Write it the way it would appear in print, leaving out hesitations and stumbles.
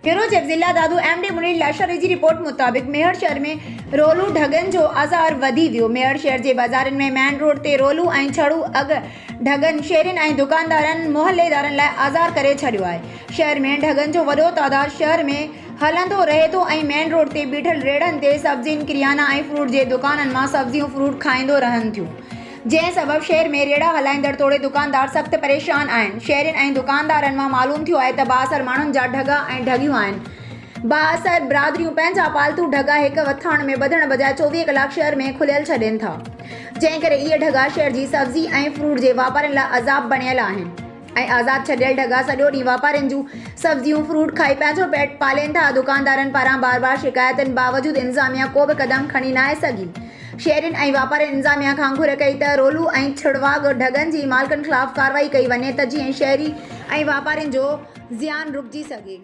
Bureau chief ضلع Dadu M D Munir Lashari جي report مطابق ميهڙ شهر ۾ رولو ڍڳن جو آزار وڌي ويو، ميهڙ شهر جي بازارن ۾ مين روڊ تي رولو ۽ ڇڙو اڳ ڍڳن شهرين ۽ دڪاندارن محليدارن لاء آزار ڪري ڇڏيو آهي، شهر ۾ ڍڳن جو وڏو تعداد شهر ۾ هلندو رهي ٿو ۽ مين روڊ تي بيٺل ريڙهن تي سبزين، ڪريانا ۽ فروٽ جي دڪانن مان سبزيون فروٽ کائيندو رهن ٿيون. جنهن سبب شهر ۾ ريڙها هلائيندڙ توڙي دڪاندار سخت پريشان آهن، شهرين ۽ دڪاندارن مان معلوم ٿيو آهي ته بااثر ماڻهن جا ڍڳا ۽ ڍڳيون آهن، بااثر برادريون پنهنجا پالتو ڍڳا هڪ وٿاڻ ۾ ٻڌڻ بجاء 24 ڪلاڪ شهر ۾ کليل ڇڏين ٿا، جنهن ڪري اهي ڍڳا شهر جي سبزي ۽ فروٽ جي واپارين لاء عذاب بڻيل آهن. ۽ آزاد ڇڏيل ڍڳا سڄو ڏينهن واپارين جون سبزيون فروٽ کائي پنهنجو پيٽ پالين ٿا، دڪاندارن پاران بار بار شڪايتن باوجود انتظاميا ڪو به قدم کڻي ناهي سگهي، شهرين ۽ واپارين انتظاميا کان گهر ڪئي ته رولو ۽ ڇڙواڳ ڍڳن جي مالڪن خلاف ڪارروائي ڪئي وڃي ته جيئن شهري ۽ واپارين جو زيان رڪجي سگهي.